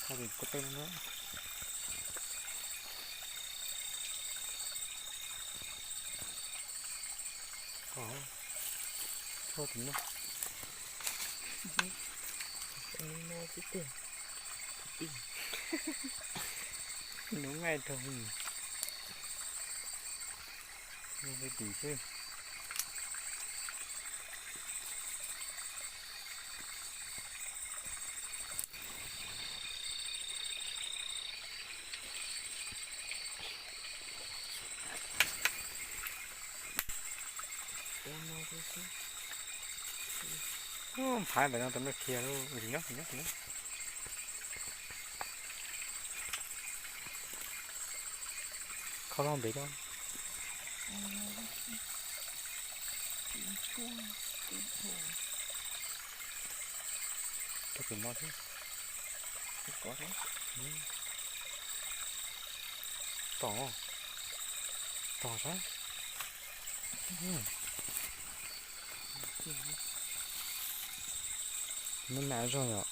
Ko taw no. Ko, tshuaj tim no. Nws nqaij rau. Nws tim xwb. Phaiv ntawm no tau noj khiav lauj. Nyob nyob nyob. Kho loj ntev cov. Tus pem no thiab. Tom, tom saib. Muab nam zog yom.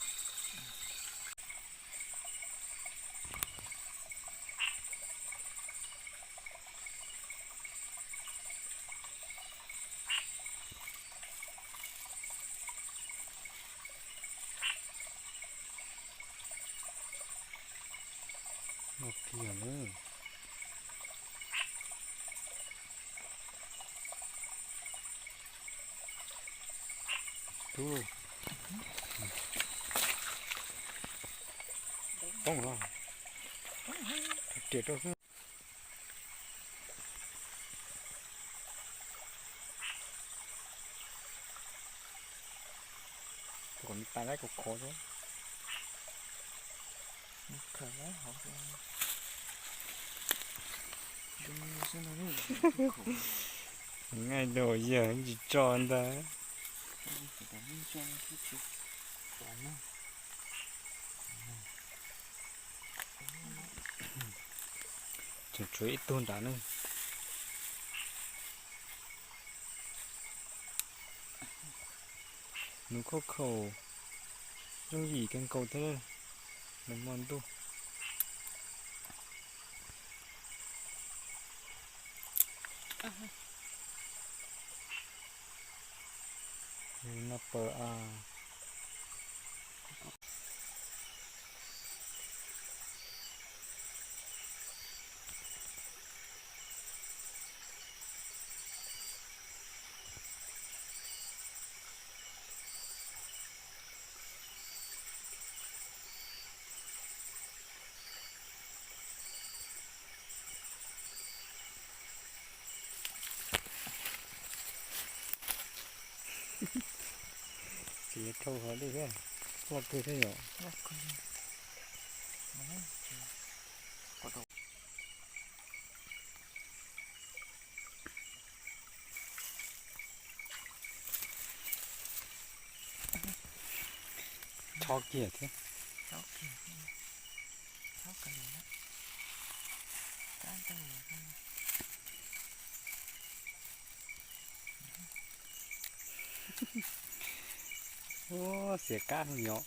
Noj kiag na. Tub, poob los, riam rau xwb. Kom nws tais lawm kom khov xwb. Nws khawm lawm hov. Nqaij rau yawg tsis tso ntag. Tseem tshuav ib tug nrad ne. Nws khaub khaum yooj yim kawg nkaus thiab, nws hmo ntuj. Nws no pawg a. Tsis yog rhau hov dej thiab, loj kawg thiab yom. Chob kiag thiab. Ua, xiav kab heev yom.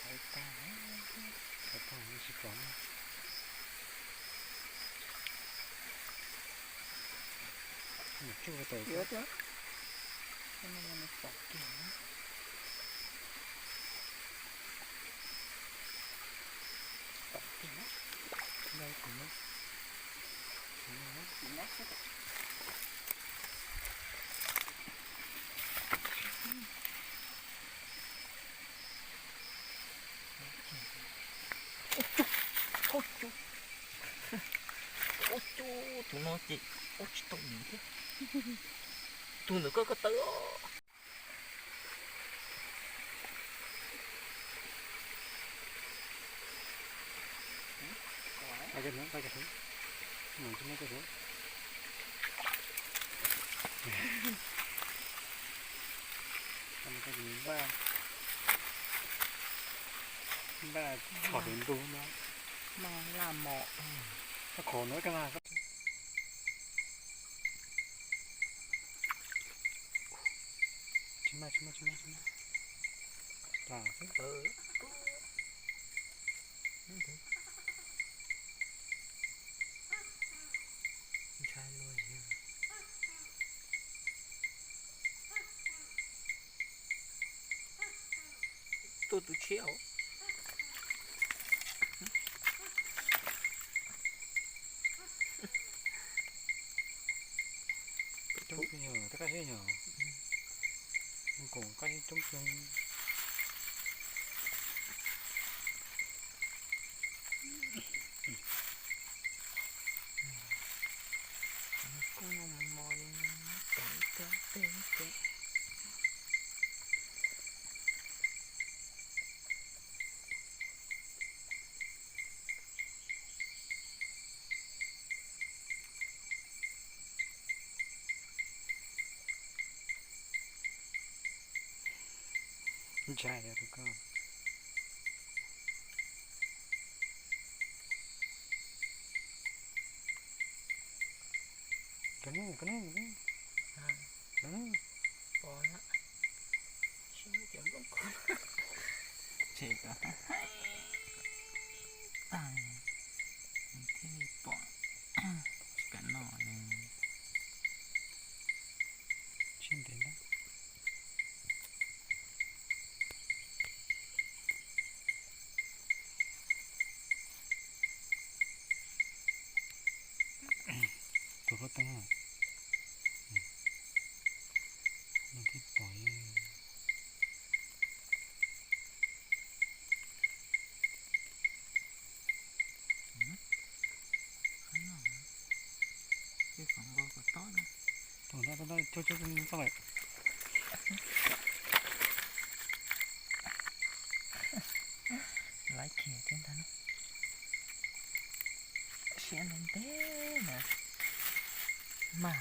Thaiv tag, thaiv tag tsis pom. Mus tsuj tau. Pom kiag, pom kiag, lawv tus no. Ub, tus no ces ua tsis tau nws thiab. Tus ntawm koj ko taw os. Npaj, npaj txhom tus ntug no. Mas laj mom. Qhov no ka tsis maj, tsis maj, tsis maj, tsis maj. Plam xwb. Ntshai luag yog. Tuaj tus tshiab os. Coob kawg yog, taj kab seb yog. Koom kab seb coob kawg. Koj no mos mos li, cov ib cov tej ib cov. Ntshai yog tus ko. Koj ne, koj ne, koj ne. Pom lawm. Saib cov nplooj kub. Tshem kom haib haib tag, thiaj li pom. Tsis kam noj li. Siab ntev ntag. Tus huab teeb, nws thiaj pom. Laiv kiag thiab ntag. Siab ntev ntev na. Mag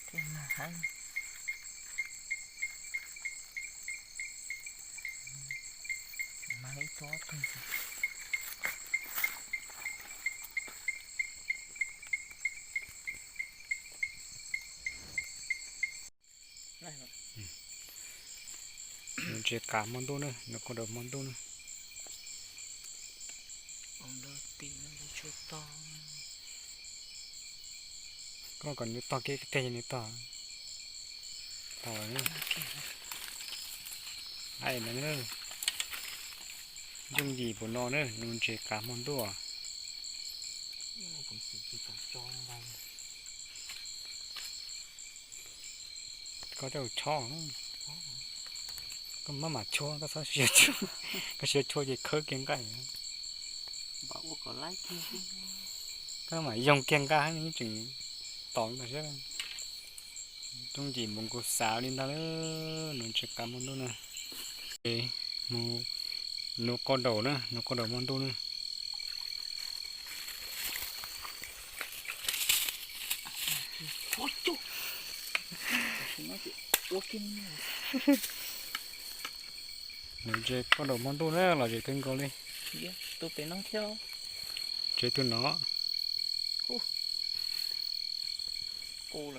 thiab mag heev. Mag li ib tug ob tug xwb. Nws ntses kav hmo ntuj na, nws kaus daus hmo ntuj na. Koj kom nws tog kiag teg nws tog. Tog lawm na. Ai na, yooj yim npaum no na, nws ntses kav hmo ntuj. Koj coj chob, koj maj mam tshuab, koj txhob siav tshuab, koj siav tshuab ces khawb kiag nqaij. Koj mam yoog kiag nqaij yeej tseem tod ntag thiab. Yooj yim npaum nkaus xav li ntag na, nws ntses kav hmo ntuj na. Mus, nws kaus daus na, nws kaus daus hmo ntuj na. Nws ntses kaus daus hmo ntuj na, los ze kawg nkaus li. Tus pem no thiab. Tsev tus no.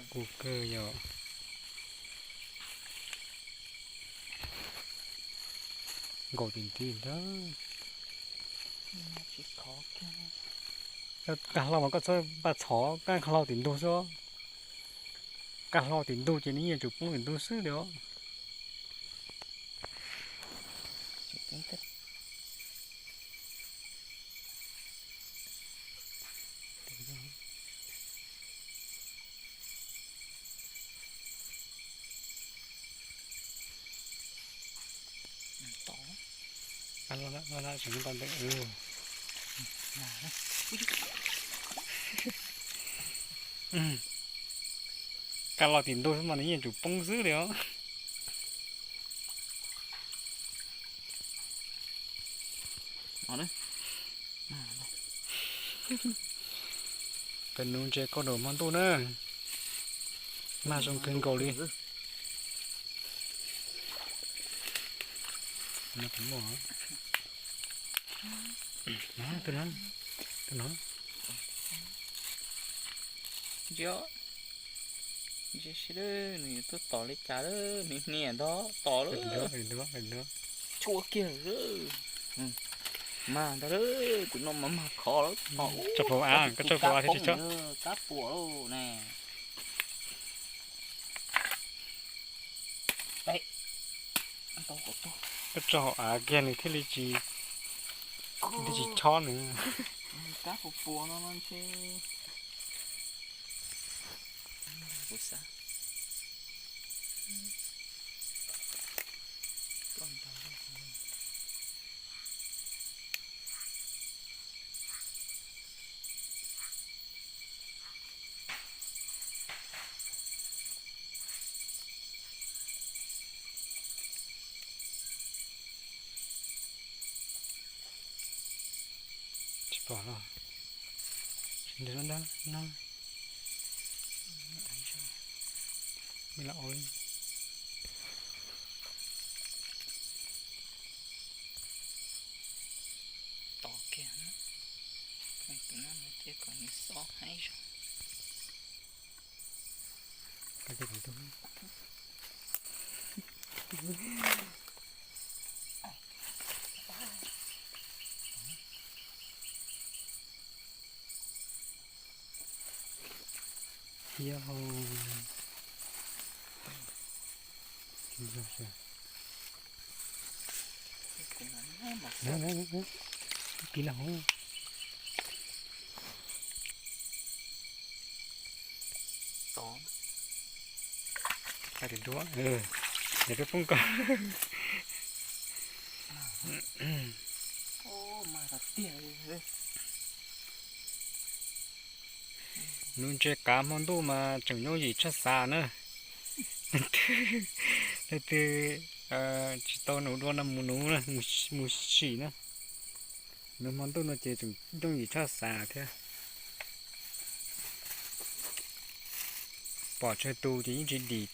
Qus kawg yom. Nkaus tim ntug ntag. Kaj hlau mas koj txhob npaj txhom, kaj hlau tim ntug xwb. Kaj hlau tim ntug ces nws yeej yuav tsum poob tim ntug xwb li os. Kaj los tim ntug xwb mas nws yeej yuav tsum poob xwb li os. Peb nuv ntses kauj daum hmo ntuj na, mag zoo kawg nkaus li. Tus no, tus no, tus no. Ntsia, ntsia seb nws yuav tuaj tom li cas lawm, nws hnia ntog tom lawm. Tshua kiag lawm. Mag ntag lawm, tus no mas mag khov lawm. Tso hauv av, koj tso hauv av thiaj tsis chob. Kab puas lauj ne. Koj tso hauv av kiag nws thiaj li tsis, thiaj tsis chob nws. Kab puas puas no no ntshe. Tsis pom los, ntawm no ntag no. Me los ua li. Tos kiag, tus no ces kom nws xob haib zog. Thiab hauv Ib pib no hauv. Hais tias duab, yog peb poob koj. Nuv ntses kav hmo ntuj mas tseem yooj yim tshaj xav na. Leej twg tsis tau nuv dua no mus nuv, mus sim na. Nuv hmo ntuj no ces tseem yooj yim tshaj xav thiab. Pom tsawg tus ces yeej tsis dim.